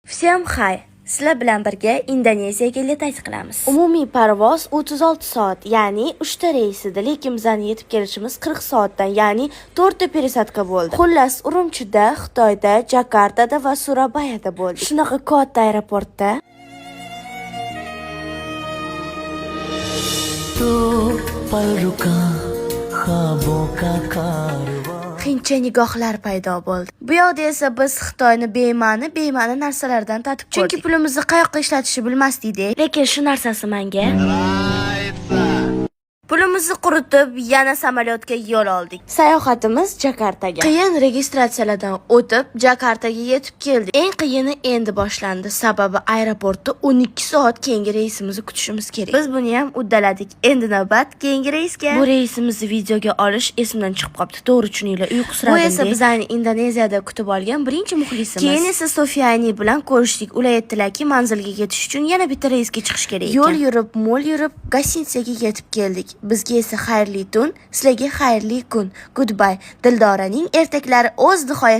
Всем hi! Sizlar bilan birga Indoneziyaga летать qilamiz. Umumiy parvoz 36 soat, ya'ni 3 ta reys edi, lekin bizani yetib kelishimiz 40 soatdan, ya'ni 4 ta пересадка bo'ldi. Xullas, Urumchida, Xitoyda, Jakartada va Surabayada bo'ldik. Shunaqa katta aeroportda. तो पल रुका ख्वाबों का कारवां। Hindcha nigohlar paydo bo'ldi. Bu yoqda esa biz Xitoyni bema'ni bema'ni narsalardan tatib ko'rdik. Chunki pulimizni qayoqqa ishlatishni bilmasdik-da. Lekin shu narsasi menga. Pulimizni quritib, yana samolyotga yo'l oldik. Sayohatimiz Jakartaga. Qiyin registratsiyalardan o'tib, Jakartaga yetib keldik. Eng qiyini endi boshlandi. Sababi aeroportda 12 soat keyingi reysimizni kutishimiz kerak. Biz buni ham uddaladik. Endi navbat keyingi reysga. Bu reysimizni videoga olish esimdan chiqib qolibdi. To'g'ri tushuninglar, uyqusiradim. Bu esa bizani Indoneziyada kutib olgan birinchi muxlisimiz. Keyin esa Sofiyani bilan ko'rishdik. Ular aytdilarki, manzilga yetish uchun yana bitta reysga chiqish kerak ekan. Yo'l yurib, mo'l yurib, гостиница ga yetib keldik. Bizga esa xayrli tun, sizlarga xayrli kun. Goodbye. Dildoraning ertaklari o'z nihoyasiga